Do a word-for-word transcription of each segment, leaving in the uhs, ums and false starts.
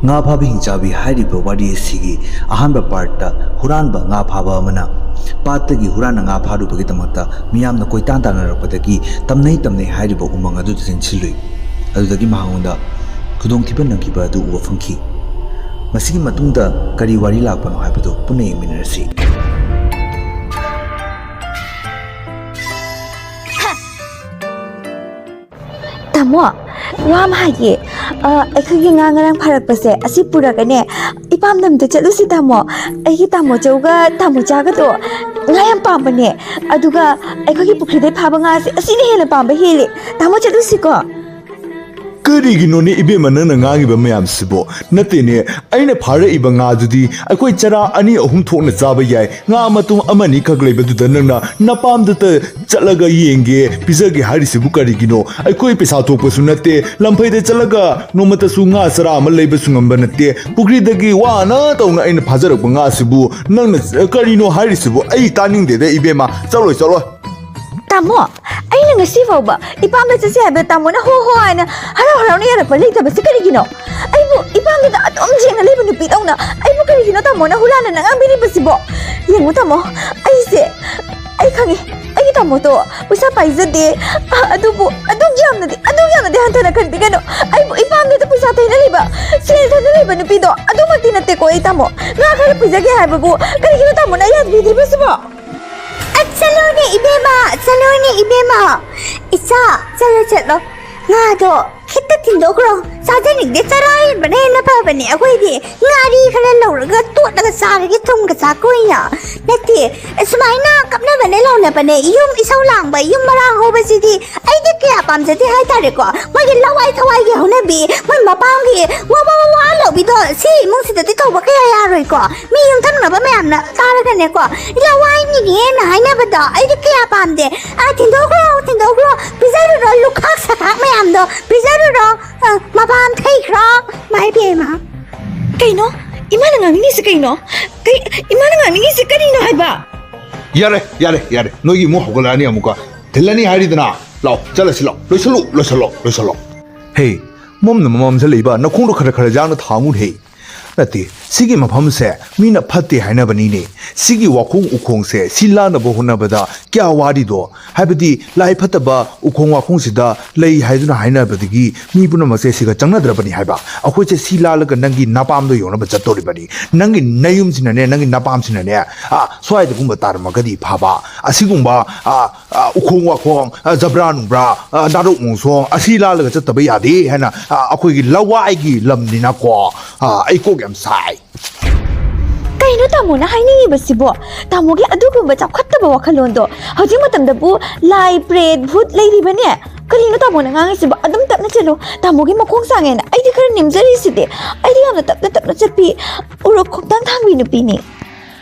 ꯉꯥ ꯐꯥꯕꯤ ꯍꯤꯡꯆꯥꯕꯤ ꯍꯥꯏꯔꯤꯕ ꯋꯥꯔꯤ ꯑꯁꯤꯒꯤ ꯑꯍꯥꯟꯕ ꯄꯥꯔꯠꯇ ꯍꯨꯔꯥꯟꯕ ꯉꯥ ꯐꯥꯕ ꯑꯃꯅ ꯄꯥꯠꯇꯒꯤ ꯍꯨꯔꯥꯟꯅ ꯉꯥ ꯐꯥꯔꯨꯕꯒꯤꯗꯃꯛꯇ ꯃꯤꯌꯥꯝꯅ ꯀꯣꯏꯇꯥꯟ ꯇꯥꯟꯅꯔꯛꯄꯗꯒꯤ ꯇꯝꯅꯩ ꯇꯝꯅꯩ ꯍꯥꯏꯔꯤꯕ ꯎꯃꯪ ꯑꯗꯨꯗ ꯆꯦꯟꯁꯤꯜꯂꯨꯏ꯫ ꯑꯗꯨꯗꯒꯤ ꯃꯉꯣꯟꯗ ꯈꯨꯗꯣꯡꯊꯤꯕ ꯅꯪꯈꯤꯕ ꯑꯗꯨ ꯎꯕ ꯐꯪꯈꯤ꯫ ꯃꯁꯤꯒꯤ ꯃꯇꯨꯡꯗ ꯀꯔꯤ ꯋꯥꯔꯤ ꯂꯥꯛꯄꯅꯣ ꯍꯥꯏꯕꯗꯨ ꯄꯨꯟꯅ ꯌꯦꯡꯃꯤꯟꯅꯔꯁꯤ꯫ ꯇꯥꯃꯣ, ꯋꯥ ꯑꯃ ꯍꯥꯏꯒꯦ꯫ ꯑ, ꯑꯩꯈꯣꯏꯒꯤ ꯉꯥ ꯉꯔꯥꯡ ꯐꯥꯔꯛꯄꯁꯦ ꯑꯁꯤ ꯄꯨꯔꯒꯅꯦ, ꯏꯄꯥꯝꯗ ꯑꯝꯇ ꯆꯠꯂꯨꯁꯤ ꯇꯥꯃꯣ꯫ ꯑꯩꯒꯤ ꯇꯥꯃꯣ ꯆꯧꯒ ꯇꯥꯃꯣ ꯆꯥꯒꯗꯣ ꯉꯥ ꯌꯥꯝ ꯄꯥꯝꯕꯅꯦ꯫ ꯑꯗꯨꯒ ꯑꯩꯈꯣꯏꯒꯤ ꯄꯨꯈ꯭ꯔꯤꯗꯩ ꯐꯥꯕ ꯉꯥꯁꯦ ꯑꯁꯤꯅ ꯍꯦꯟꯅ ꯄꯥꯝꯕ ꯍꯦꯜꯂꯦ꯫ ꯇꯥꯃꯣ, ꯆꯠꯂꯨꯁꯤꯀꯣ꯫ ꯀꯔꯤꯒꯤꯅꯣꯅꯦ ꯏꯕꯦꯝꯃ, ꯅꯪꯅ ꯉꯥꯡꯉꯤꯕ ꯃꯌꯥꯝꯁꯤꯕꯣ? ꯅꯠꯇꯦꯅꯦ, ꯑꯩꯅ ꯐꯥꯔꯛꯏꯕ ꯉꯥꯗꯨꯗꯤ ꯑꯩꯈꯣꯏ ꯆꯔꯥ ꯑꯅꯤ ꯑꯍꯨꯝ ꯊꯣꯛꯅ ꯆꯥꯕ ꯌꯥꯏ꯫ ꯉꯥ ꯃꯇꯨꯝ ꯑꯃꯅꯤ ꯈꯛ ꯂꯩꯕꯗꯨꯗ ꯅꯪꯅ ꯅꯄꯥꯝꯗꯇ ꯆꯠꯂꯒ ꯌꯦꯡꯒꯦ, ꯄꯤꯖꯒꯦ ꯍꯥꯏꯔꯤꯁꯤꯕꯨ ꯀꯔꯤꯒꯤꯅꯣ? ꯑꯩꯈꯣꯏ ꯄꯩꯁꯥ ꯊꯣꯛꯄꯁꯨ ꯅꯠꯇꯦ, ꯂꯝꯐꯩꯗ ꯆꯠꯂꯒ ꯅꯣꯡꯃꯇꯁꯨ ꯉꯥ ꯆꯔꯥ ꯑꯃ ꯂꯩꯕꯁꯨ ꯉꯝꯕ ꯅꯠꯇꯦ꯫ ꯄꯨꯈ꯭ꯔꯤꯗꯒꯤ ꯋꯥꯅ ꯇꯧꯅ ꯑꯩꯅ ꯐꯥꯖꯔꯛꯄ ꯉꯥꯁꯤꯕꯨ ꯅꯪꯅ ꯀꯔꯤꯅꯣ ꯍꯥꯏꯔꯤꯁꯤꯕꯨ? ꯑꯩ ꯇꯥꯅꯤꯡꯗꯦꯗ ꯏꯕꯦꯝꯃ, ꯆꯠꯂꯣꯏ, ꯆꯠꯂꯣꯏ꯫ ꯇꯥꯃꯣ, ꯑꯩꯅ ꯉꯁꯤ ꯐꯥꯎꯕ ꯏꯄꯥꯝꯗ ꯆꯠꯁꯦ ꯍꯥꯏꯕꯗ ꯇꯥꯃꯣꯅ ꯍꯣ ꯍꯣ ꯍꯥꯏꯅ ꯍꯔꯥꯎ ꯍꯔꯥꯎꯅ ꯌꯥꯔꯛꯄ ꯂꯩꯇꯕꯁꯦ ꯀꯔꯤꯒꯤꯅꯣ? ꯑꯩꯕꯨ ꯏꯄꯥꯝꯗꯨꯗ ꯑꯗꯨꯝ ꯌꯦꯡꯅ ꯂꯩꯕ ꯅꯨꯄꯤꯗꯧꯅ ꯑꯩꯕꯨ ꯀꯔꯤꯒꯤꯅꯣ ꯇꯥꯃꯣꯅ ꯍꯨꯔꯥꯟꯅꯅ ꯉꯥꯡꯕꯤꯔꯤꯕꯁꯤꯕꯣ? ꯌꯦꯡꯉꯨ ꯇꯥꯃꯣ, ꯑꯩꯁꯦ, ꯑꯩ ꯈꯪꯉꯦ, ꯑꯩꯒꯤ ꯇꯥꯃꯣꯗꯣ ꯄꯩꯁꯥ ꯄꯥꯏꯖꯗꯦ, ꯑ, ꯑꯗꯨꯕꯨ ꯑꯗꯨꯛ ꯌꯥꯝꯅꯗꯤ, ꯑꯗꯨꯛ ꯌꯥꯝꯅꯗꯤ ꯍꯟꯊꯅ ꯈꯟꯕꯤꯒꯅꯨ꯫ ꯑꯩꯕꯨ ꯏꯄꯥꯝꯗꯨꯗ ꯄꯩꯁꯥ ꯊꯩꯅ ꯂꯩꯕ, ꯁꯦꯜ ꯊꯩꯅ ꯂꯩꯕ ꯅꯨꯄꯤꯗꯣ ꯑꯗꯨꯃꯛꯇꯤ ꯅꯠꯇꯦꯀꯣ ꯑꯩ ꯇꯥꯃꯣ꯫ ꯉꯥ ꯈꯔ ꯄꯤꯖꯒꯦ ꯍꯥꯏꯕꯕꯨ ꯀꯔꯤꯒꯤꯅꯣ ꯇꯥꯃꯣꯅ ꯌꯥꯕꯤꯗ꯭ꯔꯤꯕꯁꯤꯕꯣ? ꯆꯠꯂꯣꯅꯦ ꯏꯕꯦꯝꯃ, ꯆꯠꯂꯣꯅꯦ ꯏꯕꯦꯝꯃ꯫ ꯏꯆꯥ, ꯆꯠꯂꯣ ꯆꯠꯂꯣ꯫ ꯉꯥꯗꯣ ꯈꯤꯇ ꯊꯤꯟꯗꯣꯛꯈ꯭ꯔꯣ꯫ ꯆꯥꯖꯅꯤꯡꯗꯦ, ꯆꯔꯥ ꯍꯦꯟꯕꯅ ꯍꯦꯟꯅ ꯐꯕꯅꯦ꯫ ꯑꯩꯈꯣꯏꯗꯤ ꯉꯥꯔꯤ ꯈꯔ ꯂꯧꯔꯒ ꯇꯣꯠꯂꯒ ꯆꯥꯔꯒꯦ ꯊꯨꯝꯒ ꯆꯥꯛꯀ ꯑꯣꯏꯅ꯫ ꯅꯠꯇꯦ, ꯁꯨꯃꯥꯏꯅ ꯀꯞꯅꯕꯅꯦ ꯂꯥꯎꯅꯕꯅꯦ, ꯌꯨꯝ ꯏꯁꯧ ꯂꯥꯡꯕ, ꯌꯨꯝ ꯃꯔꯥꯡ ꯍꯧꯕꯁꯤꯗꯤ ꯑꯩꯗꯤ ꯀꯌꯥ ꯄꯥꯝꯖꯗꯦ ꯍꯥꯏꯇꯥꯔꯦꯀꯣ꯫ ꯃꯣꯏꯒꯤ ꯂꯋꯥꯏ ꯊꯋꯥꯏꯒꯤ ꯍꯧꯅꯕꯤ, ꯃꯣꯏ ꯃꯄꯥꯝꯒꯤ ꯋꯥ ꯋꯥ ꯋꯥ ꯋꯥ ꯂꯥꯎꯕꯤꯗꯣ ꯁꯤ ꯏꯃꯨꯡꯁꯤꯗꯗꯤ ꯇꯧꯕ ꯀꯌꯥ ꯌꯥꯔꯣꯏꯀꯣ꯫ ꯃꯤ ꯌꯨꯝꯊꯪꯅꯕ ꯃꯌꯥꯝꯅ ꯇꯥꯔꯒꯅꯦꯀꯣ, ꯂꯋꯥꯏꯅꯤꯅꯦꯅ ꯍꯥꯏꯅꯕꯗꯣ ꯑꯩꯗꯤ ꯀꯌꯥ ꯄꯥꯝꯗꯦ꯫ ꯑ, ꯊꯤꯟꯗꯣꯛꯈ꯭ꯔꯣ, ꯊꯤꯟꯗꯣꯛꯈ꯭ꯔꯣ, ꯄꯤꯖꯔꯨꯔꯣ, ꯂꯨꯈꯥꯛ ꯁꯈꯥꯛ ꯃꯌꯥꯝꯗꯣ ꯄꯤꯖꯔꯨꯔꯣ꯫ ꯑ, ꯃꯄꯥꯝ ꯊꯩꯈ꯭ꯔꯣ, ꯃꯥꯏ ꯄꯦꯝꯃ꯫ ꯀꯩꯅꯣ? ꯏꯃꯥꯅ ꯉꯥꯡꯅꯤꯡꯉꯤꯁꯦ ꯀꯩꯅꯣ? ꯀꯩ, ꯏꯃꯥꯅ ꯉꯥꯡꯅꯤꯡꯉꯤꯁꯦ ꯀꯔꯤꯅꯣ ꯍꯥꯏꯕ? ꯌꯥꯔꯦ, ꯌꯥꯔꯦ, ꯌꯥꯔꯦ꯫ ꯅꯣꯏꯒꯤ ꯏꯃꯨꯡ ꯍꯧꯒꯠꯂꯛꯑꯅꯤ ꯑꯃꯨꯛꯀ꯫ ꯊꯤꯜꯂꯅꯤ ꯍꯥꯏꯔꯤꯗꯅ꯫ ꯂꯥꯛꯑꯣ, ꯆꯠꯂꯁꯤ ꯂꯥꯛꯑꯣ꯫ ꯂꯣꯏꯁꯜꯂꯨ, ꯂꯣꯏꯁꯜꯂꯣ, ꯂꯣꯏꯁꯜꯂꯣ꯫ ꯍꯦ, ꯃꯝꯅ ꯃꯝꯁꯤꯜꯂꯛꯏꯕ ꯅꯈꯣꯡꯗꯣ ꯈꯔ ꯈꯔ ꯌꯥꯡꯅ ꯊꯥꯡꯉꯨꯅꯦ꯫ ꯅꯠꯇꯦ, ꯁꯤꯒꯤ ꯃꯐꯝꯁꯦ ꯃꯤꯅ ꯐꯠꯇꯦ ꯍꯥꯏꯅꯕꯅꯤꯅꯦ꯫ ꯁꯤꯒꯤ ꯋꯥꯈꯣꯡ ꯎꯈꯣꯡꯁꯦ ꯁꯤ ꯂꯥꯟꯅꯕ ꯍꯣꯠꯅꯕꯗ ꯀꯌꯥ ꯋꯥꯔꯤꯗꯣ, ꯍꯥꯏꯕꯗꯤ ꯂꯥꯏ ꯐꯠꯇꯕ ꯎꯈꯣꯡ ꯋꯥꯈꯣꯡꯁꯤꯗ ꯂꯩ ꯍꯥꯏꯗꯨꯅ ꯍꯥꯏꯅꯕꯗꯒꯤ ꯃꯤ ꯄꯨꯝꯅꯃꯛꯁꯦ ꯁꯤꯒ ꯆꯪꯅꯗ꯭ꯔꯕꯅꯤ ꯍꯥꯏꯕ꯫ ꯑꯩꯈꯣꯏꯁꯦ ꯁꯤ ꯂꯥꯜꯂꯒ ꯅꯪꯒꯤ ꯅꯄꯥꯝꯗꯣ ꯌꯧꯅꯕ ꯆꯠꯇꯧꯔꯤꯕꯅꯤ꯫ ꯅꯪꯒꯤ ꯅꯌꯨꯝꯁꯤꯅꯅꯦ, ꯅꯪꯒꯤ ꯅꯄꯥꯝꯁꯤꯅꯅꯦ, ꯑꯥ, ꯁ꯭ꯋꯥꯏꯗꯒꯨꯝꯕ ꯇꯥꯔꯝꯃꯒꯗꯤ ꯐꯕ꯫ ꯑꯁꯤꯒꯨꯝꯕ, ꯑꯥ, ꯑ, ꯎꯈꯣꯡ ꯋꯥꯈꯣꯡ, ꯑ, ꯖꯕ꯭ꯔꯥ ꯅꯨꯡꯕ꯭ꯔꯥ, ꯑ, ꯅꯥꯔꯣꯛ ꯃꯣꯡꯁꯣꯡ ꯑꯁꯤ ꯂꯥꯜꯂꯒ ꯆꯠꯇꯕ ꯌꯥꯗꯦ ꯍꯥꯏꯅ, ꯑ, ꯑꯩꯈꯣꯏꯒꯤ ꯂꯋꯥꯏꯒꯤ ꯂꯝꯅꯤꯅꯀꯣ, ꯑ, ꯑꯩ ꯀꯣꯛ ꯌꯥꯝ ꯁꯥꯏ꯫ ꯀꯩꯅꯣ ꯇꯥꯃꯣꯅ ꯍꯥꯏꯅꯤꯡꯉꯤꯕꯁꯤꯕꯣ? ꯇꯥꯃꯣꯒꯤ ꯑꯗꯨꯒꯨꯝꯕ ꯆꯥꯎꯈꯠꯇꯕ ꯋꯥꯈꯜꯂꯣꯟꯗꯣ ꯍꯧꯖꯤꯛ ꯃꯇꯝꯗꯕꯨ ꯂꯥꯏ, ꯄ꯭ꯔꯦꯠ, ꯚꯨꯠ ꯂꯩꯔꯤꯕꯅꯦ꯫ ꯀꯔꯤꯅꯣ ꯇꯥꯃꯣꯅ ꯉꯥꯡꯉꯤꯁꯤꯕꯣ? ꯑꯗꯨꯝ ꯇꯞꯅ ꯆꯠꯂꯨ꯫ ꯇꯥꯃꯣꯒꯤ ꯃꯈꯣꯡ ꯁꯥꯡꯉꯦꯅ ꯑꯩꯗꯤ ꯈꯔ ꯅꯦꯝꯖꯔꯤꯁꯤꯗꯤ꯫ ꯑꯩꯗꯤ ꯌꯥꯝꯅ ꯇꯞꯅ ꯇꯞꯅ ꯆꯠꯄꯤ, ꯎꯔꯣꯛ ꯈꯣꯡꯊꯥꯡ ꯊꯥꯡꯕꯤ ꯅꯨꯄꯤꯅꯤ꯫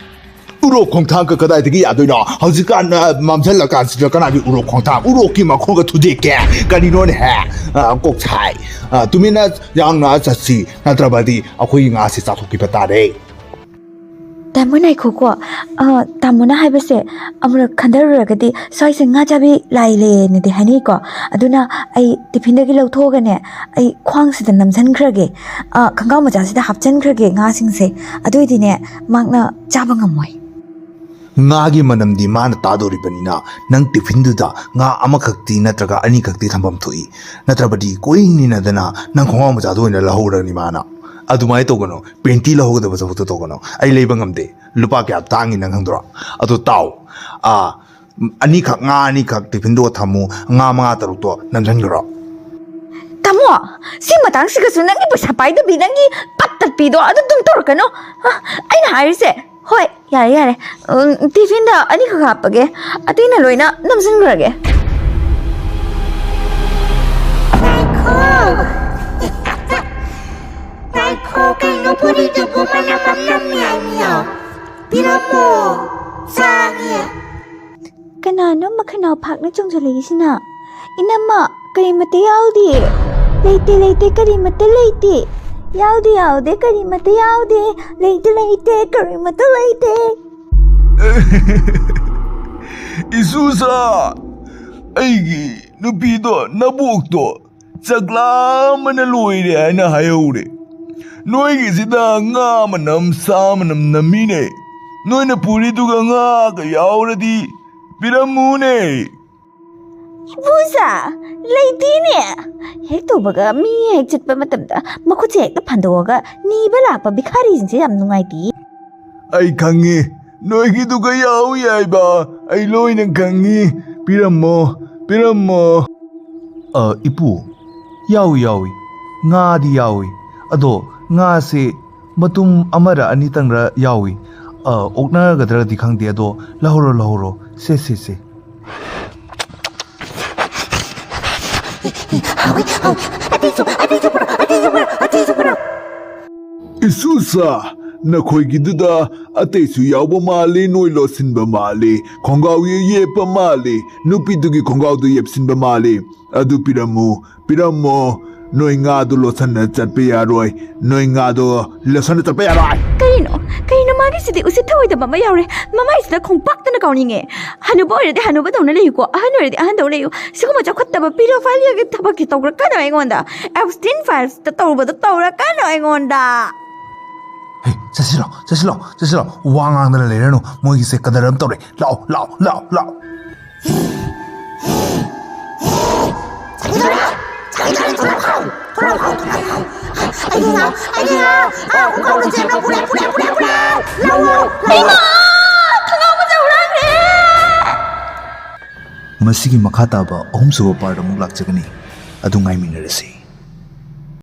ꯎꯔꯣꯛ ꯈꯣꯡꯊꯥꯡꯒ ꯀꯗꯥꯏꯗꯒꯤ ꯌꯥꯗꯣꯏꯅꯣ? ꯍꯧꯖꯤꯛꯀꯥꯟ, ꯑ, ꯃꯝꯁꯤꯜꯂꯀꯥꯟꯁꯤꯗ ꯀꯅꯥꯒꯤ ꯎꯔꯣꯛ ꯈꯣꯡꯊꯥꯡ? ꯎꯔꯣꯛꯀꯤ ꯃꯈꯣꯡꯒ ꯊꯨꯗꯦꯛꯀꯦ꯫ ꯀꯔꯤꯅꯣꯅꯦꯍꯦ? ꯑ, ꯀꯣꯛ ꯁꯥꯏ꯫ ꯑ, ꯇꯨꯃꯤꯟꯅ ꯌꯥꯡꯅ ꯆꯠꯁꯤ, ꯅꯠꯇ꯭ꯔꯕꯗꯤ ꯑꯩꯈꯣꯏꯒꯤ ꯉꯥꯁꯦ ꯆꯥꯊꯣꯛꯈꯤꯕ ꯇꯥꯔꯦ꯫ ꯇꯥꯃꯣ ꯉꯥꯏꯈꯣꯀꯣ꯫ ꯑ, ꯇꯥꯃꯣꯅ ꯍꯥꯏꯕꯁꯦ ꯑꯃꯨꯔꯛ ꯈꯟꯊꯔꯨꯔꯒꯗꯤ ꯁ꯭ꯋꯥꯏꯁꯦ ꯉꯥ ꯆꯥꯕꯤ ꯂꯥꯏ ꯂꯩꯌꯦꯅꯗꯤ ꯍꯥꯏꯅꯩꯀꯣ꯫ ꯑꯗꯨꯅ ꯑꯩ ꯇꯤꯐꯤꯟꯗꯒꯤ ꯂꯧꯊꯣꯛꯑꯒꯅꯦ, ꯑꯩ ꯈ꯭ꯋꯥꯡꯁꯤꯗ ꯅꯝꯁꯤꯟꯈ꯭ꯔꯒꯦ, ꯑ, ꯈꯣꯡꯒ꯭ꯔꯥꯎ ꯃꯆꯥꯁꯤꯗ ꯍꯥꯞꯆꯤꯟꯈ꯭ꯔꯒꯦ ꯉꯥꯁꯤꯡꯁꯦ꯫ ꯑꯗꯨꯑꯣꯏꯗꯤꯅꯦ, ꯃꯍꯥꯛꯅ ꯆꯥꯕ ꯉꯝꯃꯣꯏ꯫ ꯉꯥꯒꯤ ꯃꯅꯝꯗꯤ ꯃꯥꯅ ꯇꯥꯗꯧꯔꯤꯕꯅꯤꯅ, ꯅꯪ ꯇꯤꯐꯤꯟꯗꯨꯗ ꯉꯥ ꯑꯃꯈꯛꯇꯤ ꯅꯠꯇ꯭ꯔꯒ ꯑꯅꯤꯈꯛꯇꯤ ꯊꯝꯐꯝ ꯊꯣꯛꯏ꯫ ꯅꯠꯇ꯭ꯔꯕꯗꯤ ꯀꯨꯏꯅꯤꯅꯗꯅ ꯅꯪ ꯈꯣꯡꯒ꯭ꯔꯥꯎ ꯃꯆꯥꯗꯣ ꯑꯣꯏꯅ ꯂꯧꯍꯧꯔꯅꯤ ꯃꯥꯅ꯫ ꯑꯗꯨꯃꯥꯏꯅ ꯇꯧꯒꯅꯨ, ꯄꯦꯟꯇꯤ ꯂꯧꯍꯧꯒꯗꯕ ꯊꯕꯛꯇꯣ ꯇꯧꯒꯅꯨ꯫ ꯑꯩ ꯂꯩꯕ ꯉꯝꯗꯦ, ꯂꯨꯄꯥ ꯀꯌꯥ ꯇꯥꯡꯉꯤ ꯅꯪ ꯈꯪꯗ꯭ꯔꯣ? ꯑꯗꯣ ꯇꯥꯎ, ꯑꯥ, ꯑꯅꯤꯈꯛ, ꯉꯥ ꯑꯅꯤꯈꯛ ꯇꯤꯐꯤꯟꯗꯨꯒ ꯊꯝꯃꯨ, ꯉꯥ ꯃꯉꯥ ꯇꯔꯨꯛꯇꯣ ꯅꯝꯁꯤꯟꯈ꯭ꯔꯣ꯫ ꯇꯥꯃꯣ, ꯁꯤ ꯃꯇꯥꯡꯁꯤꯒꯁꯨ ꯅꯪꯒꯤ ꯄꯩꯁꯥ ꯄꯥꯏꯗꯕꯤ, ꯅꯪꯒꯤ ꯄꯠ ꯇꯠꯄꯤꯗꯣ ꯑꯗꯨꯝ ꯑꯗꯨꯝ ꯇꯧꯔꯛꯀꯅꯨ꯫ ꯑ, ꯑꯩꯅ ꯍꯥꯏꯔꯤꯁꯦ, ꯍꯣꯏ, ꯌꯥꯔꯦ, ꯌꯥꯔꯦ꯫ ꯎꯝ, ꯇꯤꯐꯤꯟꯗ ꯑꯅꯤꯈꯛ ꯍꯥꯞꯄꯒꯦ, ꯑꯇꯩꯅ ꯂꯣꯏꯅ ꯅꯝꯁꯤꯟꯈ꯭ꯔꯒꯦ꯫ ꯉꯥꯏꯈꯣ꯫ ꯉꯥꯏꯈꯣ, ꯀꯩꯅꯣ ꯕꯣꯔꯤꯗꯨꯕꯨ ꯃꯅꯝ ꯑꯃ ꯅꯝꯃꯤ ꯍꯥꯏꯃꯤꯌꯣ? ꯄꯤꯔꯝꯃꯣ, ꯆꯥꯒꯦ꯫ ꯀꯅꯥꯅꯣ ꯃꯈꯅꯥꯎ ꯐꯥꯛꯅ ꯆꯣꯡꯁꯤꯜꯂꯛꯏꯁꯤꯅ? ꯏꯅꯝꯃ, ꯀꯔꯤꯃꯠꯇ ꯌꯥꯎꯗꯤꯌꯦ꯫ ꯂꯩꯇꯦ, ꯂꯩꯇꯦ, ꯀꯔꯤꯃꯠꯇ ꯂꯩꯇꯦ꯫ ꯌꯥꯎꯗꯦ, ꯌꯥꯎꯗꯦ, ꯀꯔꯤꯃꯠꯇ ꯌꯥꯎꯗꯦ꯫ ꯂꯩꯇꯦ, ꯂꯩꯇꯦ, ꯀꯔꯤꯃꯠꯇ ꯂꯩꯇꯦ꯫ ꯏꯁꯨꯁꯥ, ꯑꯩꯒꯤ ꯅꯨꯄꯤꯗꯣ, ꯅꯕꯣꯛꯇꯣ, ꯆꯥꯛ ꯂꯥꯝꯕꯅ ꯂꯣꯏꯔꯦ ꯍꯥꯏꯅ ꯍꯥꯏꯍꯧꯔꯦ꯫ ꯅꯣꯏꯒꯤꯁꯤꯗ ꯉꯥ ꯃꯅꯝ ꯁꯥ ꯃꯅꯝ ꯅꯝꯃꯤꯅꯦ꯫ ꯅꯣꯏꯅ ꯄꯨꯔꯤꯗꯨꯒ ꯉꯥꯒ ꯌꯥꯎꯔꯗꯤ ꯄꯤꯔꯝꯃꯨꯅꯦ꯫ ꯏꯄꯨꯁꯥ, ꯂꯩꯇꯦꯅꯦ꯫ ꯍꯦꯛ ꯇꯧꯕꯒ ꯃꯤ ꯍꯦꯛ ꯆꯠꯄ ꯃꯇꯝꯗ ꯃꯈꯨꯠꯁꯦ ꯍꯦꯛꯇ ꯐꯟꯗꯣꯛꯑꯒ ꯅꯤꯕ ꯂꯥꯛꯄ ꯚꯤꯈꯥꯔꯤꯁꯤꯡꯁꯦ ꯌꯥꯝ ꯅꯨꯡꯉꯥꯏꯇꯦ꯫ ꯑꯩ ꯈꯪꯉꯤ, ꯅꯣꯏꯒꯤꯗꯨꯒ ꯌꯥꯎꯏ ꯍꯥꯏꯕ꯫ ꯑꯩ ꯂꯣꯏꯅ ꯈꯪꯉꯤ꯫ ꯄꯤꯔꯝꯃꯣ, ꯄꯤꯔꯝꯃꯣ꯫ ꯑ, ꯏꯄꯨ, ꯌꯥꯎꯏ, ꯌꯥꯎꯏ꯫ ꯉꯥꯗꯤ ꯌꯥꯎꯏ꯫ ꯑꯗꯣ ꯉꯥꯁꯦ ꯃꯇꯨꯝ ꯑꯃꯔ ꯑꯅꯤꯇꯪꯔ ꯌꯥꯎꯏ꯫ ꯑ, ꯑꯣꯛꯅꯒꯗ꯭ꯔꯗꯤ ꯈꯪꯗꯦ꯫ ꯑꯗꯣ ꯂꯧꯍꯧꯔꯣ, ꯂꯧꯍꯧꯔꯣ꯫ ꯁꯦ, ꯁꯦ, ꯁꯦ꯫ ꯍꯥꯎꯏ, ꯍꯥꯎꯏ꯫ ꯑꯇꯩꯁꯨ, ꯑꯇꯩꯁꯨ ꯄꯨꯔꯛꯑꯣ, ꯑꯇꯩꯁꯨ ꯄꯨꯔꯛꯑꯣ, ꯑꯇꯩꯁꯨ ꯄꯨꯔꯛꯑꯣ꯫ ꯏꯁꯨꯁꯥ, ꯅꯈꯣꯏꯒꯤꯗꯨꯗ ꯑꯇꯩꯁꯨ ꯌꯥꯎꯕ ꯃꯥꯜꯂꯤ, ꯅꯣꯏ ꯂꯣꯠꯁꯤꯟꯕ ꯃꯥꯜꯂꯤ, ꯈꯣꯡꯒ꯭ꯔꯥꯎ ꯌꯦꯞꯄ ꯃꯥꯜꯂꯤ, ꯅꯨꯄꯤꯗꯨꯒꯤ ꯈꯣꯡꯒ꯭ꯔꯥꯎꯗꯨ ꯌꯦꯞꯁꯤꯟꯕ ꯃꯥꯜꯂꯤ꯫ ꯑꯗꯨ ꯄꯤꯔꯝꯃꯨ, ꯄꯤꯔꯝꯃꯣ꯫ ꯅꯣꯏ ꯉꯥꯗꯨ ꯂꯣꯠꯁꯟꯅ ꯆꯠꯄ ꯌꯥꯔꯣꯏ, ꯅꯣꯏ ꯉꯥꯗꯨ ꯂꯣꯠꯁꯟꯅ ꯆꯠꯄ ꯌꯥꯔꯣꯏ꯫ ꯀꯔꯤꯅꯣ? ꯀꯔꯤꯅꯣ ꯃꯥꯒꯤꯁꯤꯗꯤ ꯎꯁꯤꯠ ꯊꯑꯣꯏꯗꯕ ꯑꯃ ꯌꯥꯎꯔꯦ꯫ ꯃꯃꯥꯏꯁꯤꯗ ꯈꯣꯡꯄꯥꯛꯇꯅ ꯀꯥꯎꯅꯤꯡꯉꯦ꯫ ꯍꯅꯨꯕ ꯑꯣꯏꯔꯗꯤ ꯍꯅꯨꯕꯗꯧꯅ ꯂꯩꯌꯨꯀꯣ, ꯑꯍꯟ ꯑꯣꯏꯔꯗꯤ ꯑꯍꯟꯗꯧꯅ ꯂꯩꯌꯨ꯫ ꯁꯤꯒꯨꯝꯕ ꯆꯥꯎꯈꯠꯇꯕ ꯄꯤꯔꯣ ꯐꯥꯏꯜꯒꯤ ꯊꯕꯛꯁꯤ ꯇꯧꯔꯛꯀꯅꯨ ꯑꯩꯉꯣꯟꯗ꯫ ꯑꯦꯞꯁꯇꯤꯟ ꯐꯥꯏꯜꯁꯇ ꯇꯧꯔꯨꯕꯗꯣ ꯇꯧꯔꯛꯀꯅꯨ ꯑꯩꯉꯣꯟꯗ꯫ ꯍꯦ, ꯆꯠꯁꯤꯂꯣ, ꯆꯠꯁꯤꯂꯣ, ꯆꯠꯁꯤꯂꯣ꯫ ꯋꯥ ꯉꯥꯡꯗꯅ ꯂꯩꯔꯅꯨ꯫ ꯃꯣꯏꯒꯤꯁꯦ ꯀꯗꯔ ꯑꯃ ꯇꯧꯔꯦ꯫ ꯂꯥꯛꯑꯣ, ꯂꯥꯛꯑꯣ, ꯂꯥꯛꯑꯣ, ꯂꯥꯛꯑꯣ꯫ ꯏꯃꯥ! ꯈꯪꯉꯥꯎꯕꯁꯦ ꯍꯨꯔꯥꯟꯈ꯭ꯔꯦ! ꯃꯁꯤꯒꯤ ꯃꯈꯥ ꯇꯥꯕ ꯑꯍꯨꯝꯁꯨꯕ ꯄꯥꯔꯠ ꯑꯃꯨꯛ ꯂꯥꯛꯆꯒꯅꯤ꯫ ꯑꯗꯨ ꯉꯥꯏꯃꯤꯟꯅꯔꯁꯤ꯫